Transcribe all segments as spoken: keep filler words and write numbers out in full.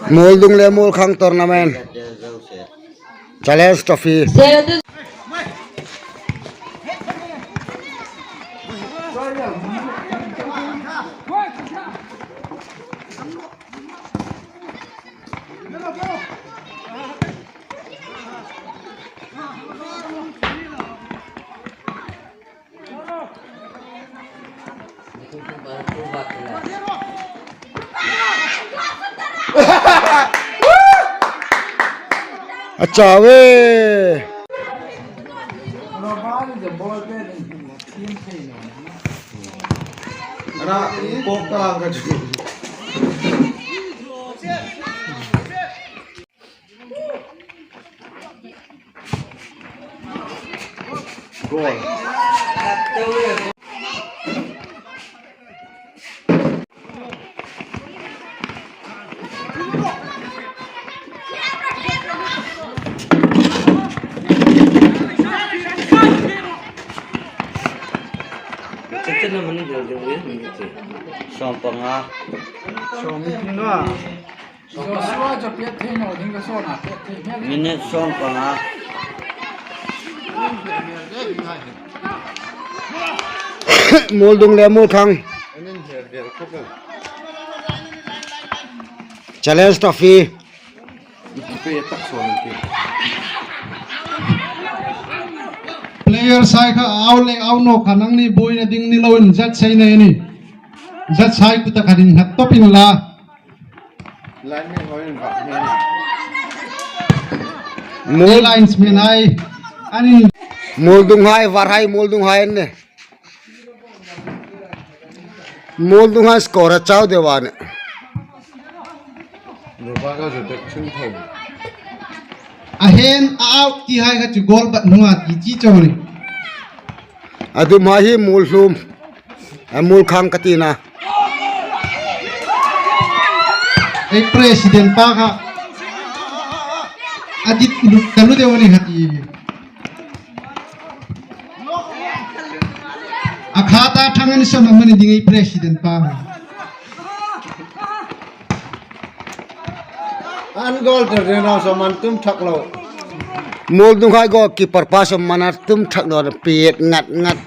Muoldung le Muolkhang tournament. Challenge Trophy. A chau e. Ra, pok ta lang ka chu. Goal. Sawmpanga. Sawmpanga. Minute sawmpanga. Muoldung le Muolkhang. Challenge Trophy. Player hai kha au le au naw kha, nangni buoina ding ni loin judge hai nei ni. Judge hai kuta kha ding hak top in la. Muol- Linesman hai. Ani. Muoldung hai, var hai, Muoldung hai ne. Muoldung hai score a chau deu a nih. A hen a out ti hai kha chu goal bat hnunga ti chi chau ni. A dum hai hi Muolhlum. A Muolkhang ka tina. Ei president pa kha. A dit lu talu deu ni kha ti. A khata thang an sawm amani ding ei president pa. An goal ter reng naw sawm an tum thak lo. Muoldung hai goalkeeper pa sawm an tum thak lo, pet ngat ngat.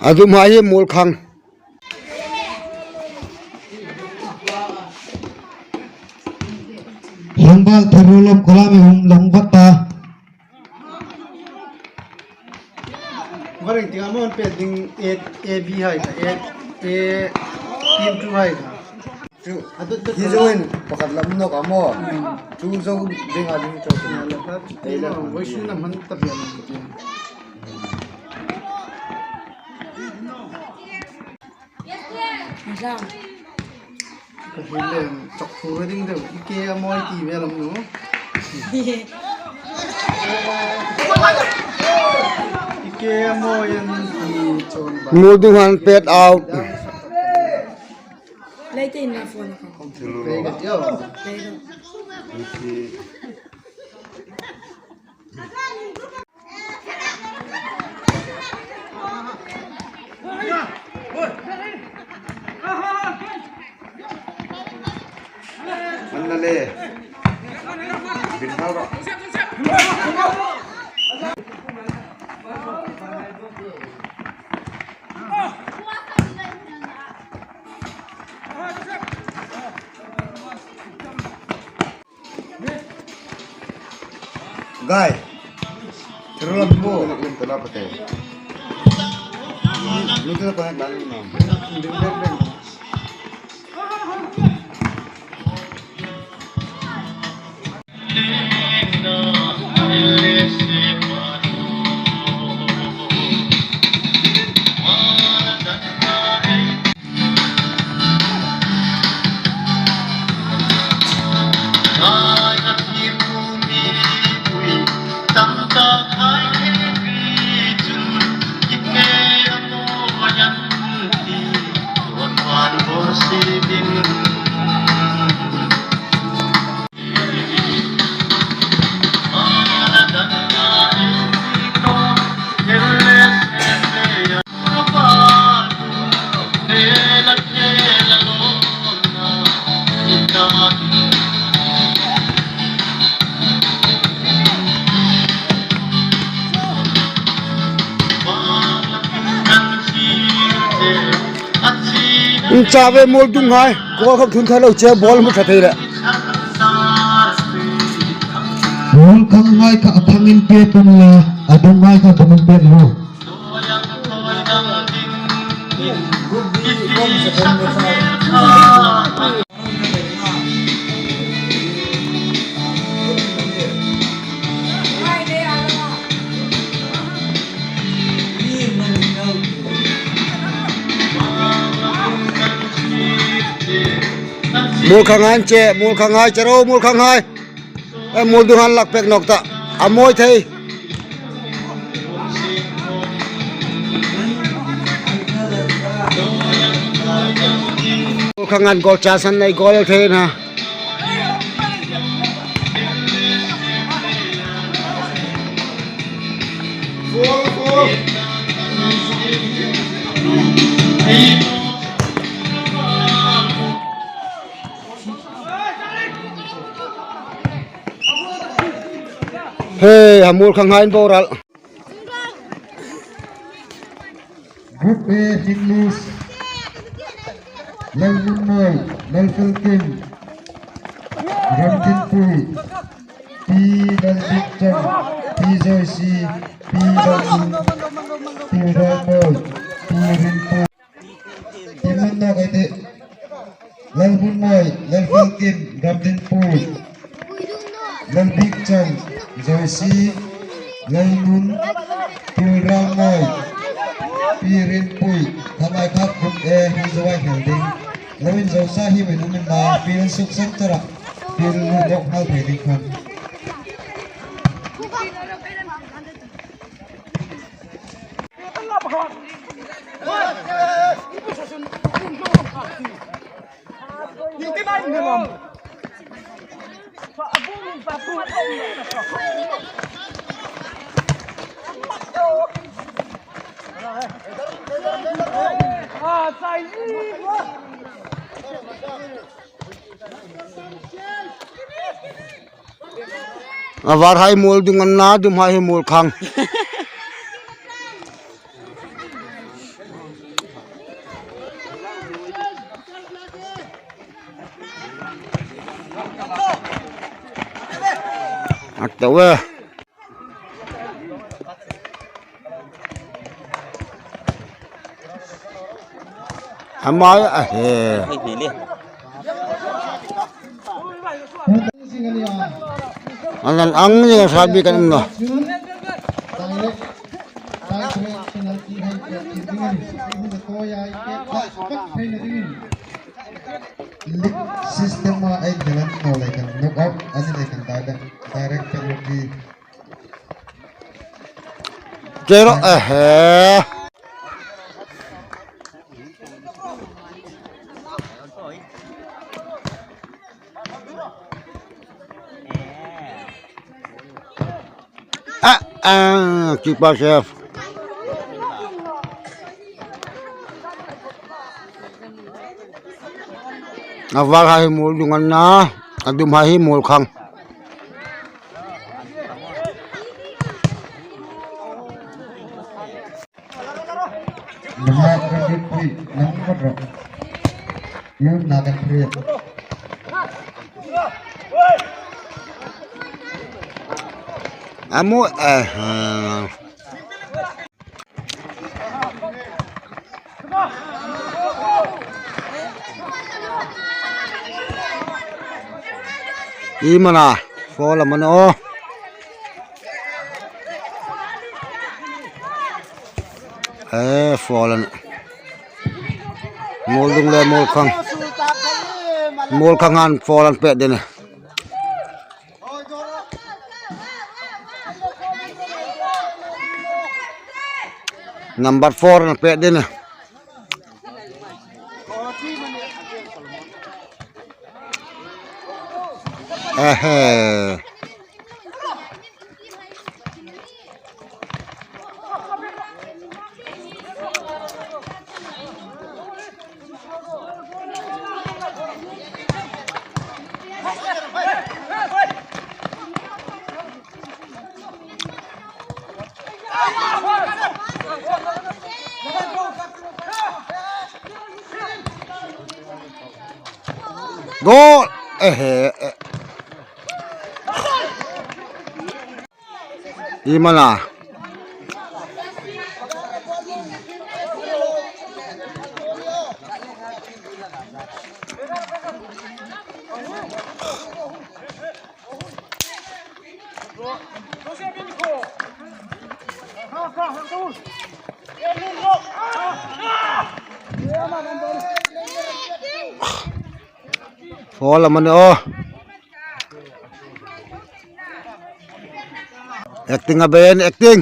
A dum hai hi Muolkhang. Rongbal Therulom Kolami hung long vat ta. Varing tinga mon pe ding A, A B hai ta, A, A, team two hai ta. Chu, hi zo in pakhat lam nawk a maw. Chu zo ding a ding chu. Ei la, voisun lam han ta bian ti. Ka hi le, chok thu ding deu, i ke a mawi ti ve lam nu. I ke a mawi an ti chon ba. Muoldung hai pet out. Lei te in la phone ka. Lei ka tio. Lei ro. An la le. Bin thau ro. Gai. Terus lampu. Ini tela pakai. Lu tela pakai baru nam. Chawe Muoldunghai, goal khawm thun thar lo che, ball hmu ṭha thei le. Muolkhanghai kha a thangin pet unla, a dunghai kha bawmin pet lo. Muolkhanghai che, Muolkhanghai che ro, Muolkhanghai. E, Muoldunghan lak pek nawk ta. A mawi thei. Muolkhanghan goal chance an nei, goal thei na. Hei, a Muolkhanghai'n boral. Group A, English. Lalnunmawi, Lalfalkim, Ramdinpui, Pi Lalbikchang, Pi Joyce, Pi Lalnun, Pi Rammawi, Pi Rinpui. Team number eighty. Lalnunmawi, Lalfalkim, Ramdinpui, Lalbikchang, Joyce, Lalnun, Pi Rammawi, Pi Rinpui. Thalai kha group A hi zo a hel ding. Lo inzo sa hi min um inla, field suk centre-a field lo dawk nghal thei ding khan. A varhai Muoldung an na, a dumhai hi Muolkhang. A tawi. Amai a he. An an ang ni sa bi kan um lo. League system-a ei dalan no le kan knock out, a ni le kan direct, direct penalty. Zero, eh. Ah, ah, keeper save. A varhai hi Muoldung an na, a dumhai hi Muolkhang. Number twenty-three, number three. Youth number three. Amu, eh, eh. Ei mana, foul am a ni aw. Eh, foul a nih. Muoldung le Muolkhang. Muolkhanghan foul an pek ding a nih. Number four an pek ding a nih. Ehe. Goal! Ehe, eh. Imana. Foul a ni aw. Acting a bei, acting.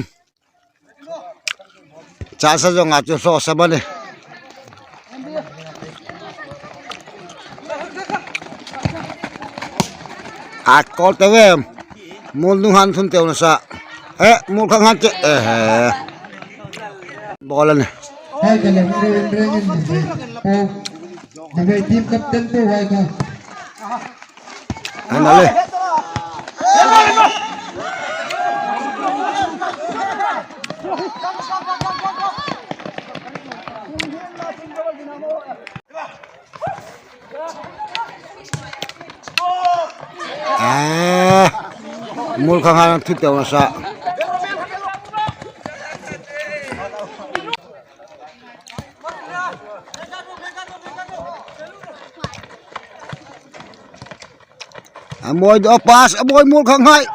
Chance zong a chu hlawsa a ni. A kol te vem. Muolnunghang thun teu nasa. Eh, Muolkhanghai che. Eh, eh. Ball a ni. Hai ka lem reng reng in ni ve. Po. Ni ve team captain po hai ka. Ana le. Ah, Muolkhanghai thun teu nasa. A mawi deu, pass, a mawi Muolkhanghai.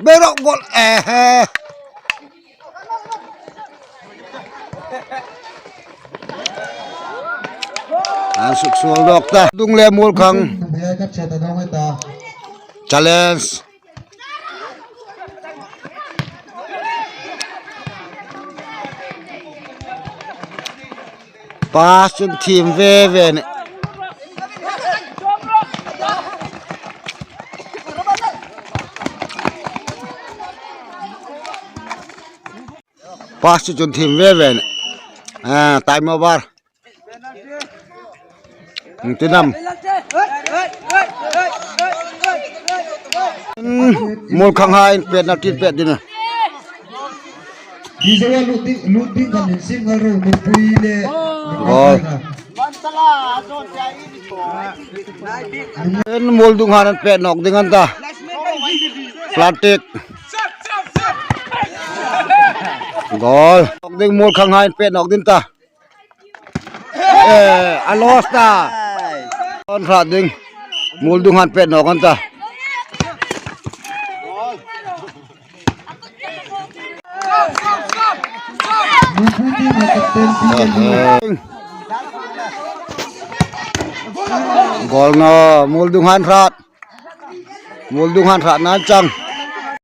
Beiro goal, ehe. An suksuol dawk ta. Dung le Muolkhang. Challenge. Pass chun thiem ve ve ni. Pass chu chun thiem ve ve ni. Ah, time over. Ti nam. Hmm, Muolkhanghai penalty pet ding a. Di zawa lut ding, lut ding kan insim ngal ro, nupui le. Goal. Muoldunghan an pet nawk ding an ta. Plastic. Goal. Nawk ding, Muolkhanghai an pet nawk ding ta. Eh, a lost ta. An hrat ding. Muoldunghan pet nawk an ta. Goal naw, Muoldunghan hrat. Muoldunghan hrat nan chang.